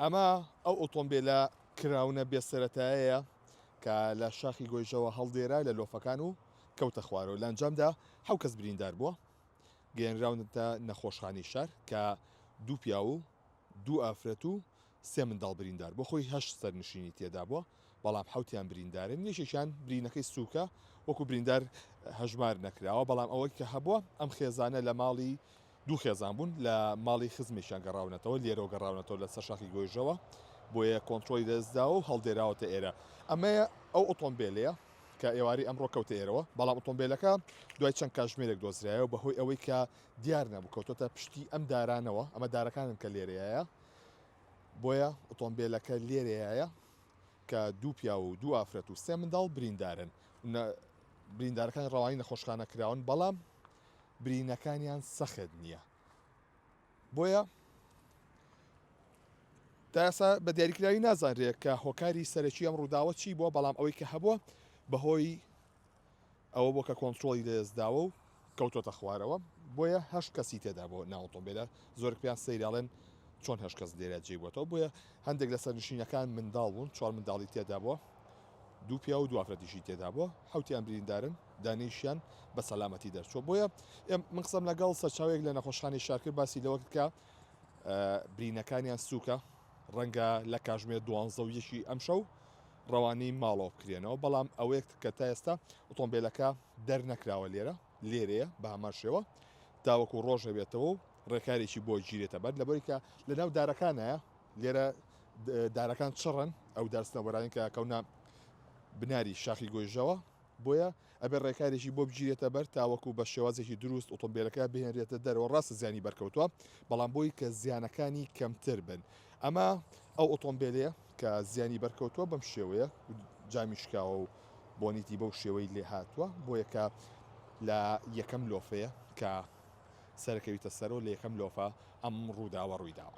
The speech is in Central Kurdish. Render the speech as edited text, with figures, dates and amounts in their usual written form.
ئەمە ئەو ئۆتۆمبێلە کراونە بێ سەرەتایەیە کە لە شاخی گۆیژەوە هەڵدێرا لە لۆفەکان و کەوتە خوارەوە، لە ئەنجامدا حەو کەس بریندار بووە، گەیەنراونەتە نەخۆشخانەی شار کە دوو پیاو و دوو ئافرەت و سێ منداڵ بریندار بووە، خۆی هەشت سەرنشینی تێدابووە، بەڵام حەوتیان بریندارن، یەکێکیان برینەکەی سووکە وەکو بریندار هەژمار نەکراوە، بەڵام ئەوەی کە هەبووە ئەم خێزانە لە ماڵی دوو خێزان بوون لە ماڵی خزمێکیان گەڕاونەتەوە، لێرەوە گەڕاونەتەوە لەسەر شاخی گۆیژەوە، بۆیە کۆنترۆڵی لەدەستداوە و هەڵدێراوەتە ئێرە. ئەمەیە ئەو ئۆتۆمبێلەیە کە ئێوارەی ئەمڕۆ کەوتە ئێرەوە، بەڵام ئۆتۆمبێلەکە دوای چەند کاتژمێرێک دۆزرایەوە بەهۆی ئەوەی کە دیار نەبوو کەوتۆتە پشتی ئەم دارانەوە، ئەمە دارەکانن کە لێرەیە، بۆیە ئۆتۆمبێلەکە لێرەیە کە دوو پیاو و دوو ئافرەت و سێ منداڵ بریندارن. بریندارەکان ڕەوانەی نەخۆشخانە کراون، بەڵام برینەکانیان سەخت نییە بۆیە تا ئێستا بە دیاریکراوی نازانرێت کە هۆکاری سەرەکی ئەم ڕووداوە چی بووە بەڵام ئەوەی کە هەبووە بەهۆی ئەوە بۆ کە کۆنترۆڵی لەدەستداوە و کەوتۆتە خوارەوە بۆیە هەشت کەسی تێدا بۆ ناو ئۆتۆمبیلە زۆر پێیان سەیراڵێن چۆن هەشت کەس لێرە جێ بووەتەوە بۆیە هەندێک لە سەرنشینەکان منداڵ بوون چوار منداڵی تێدا بووە دوو پیاو و دوو ئافرەتیشی تێدا بووە حوتیان بریندارن دانیشیان بە سەلامەتی دەرچووە بۆیە من قسەم لەگەڵ سەرچاوەیەک لە نەخۆشخانەی شار کرد باسی لەوە کرد کە برینەکانیان سووکە ڕەنگە لە کاژمێر دوانزە و یەکی ئەمشەو ڕەوانەی ماڵەوە بکرێنەوە بەڵام ئەوەیەک کە تا ئێستا ئۆتۆمبیلەکە دەرنەکراوە لێرە لێرەیە بە هەمان شێوە تاوەکو ڕۆژ هەبێتەوە و ڕێکارێکی بۆ گیرێتە بەر لەبەری کە لەناو دارەکانە لێرە دارەکان چڕن ئەو دارستنەوەرانی کە کەونە بناری شاخی گۆیژەوە بۆیە ئەبێت ڕێکارێکی بۆ بگیرێتە بەر تاوەکو بە شێوازێکی دروست ئۆتۆمبیلەکە بهێنرێتە دەرەوە، ڕاستە زیانی بەرکەوتووە بەڵام بۆی کە زیانەکانی کەمتر بن. ئەمە ئەو ئۆتۆمبیلەیە کە زیانی بەرکەوتووە بەم شێوەیە جامی شکاوە و بۆنیتی بەو شێوەی لێ هاتووە بۆیە کە لە یەکەم لۆفەیە کە سەرەکەویتە سەرەوە لە یەکەم لۆفە ئەم ڕووداوە ڕوویداوە.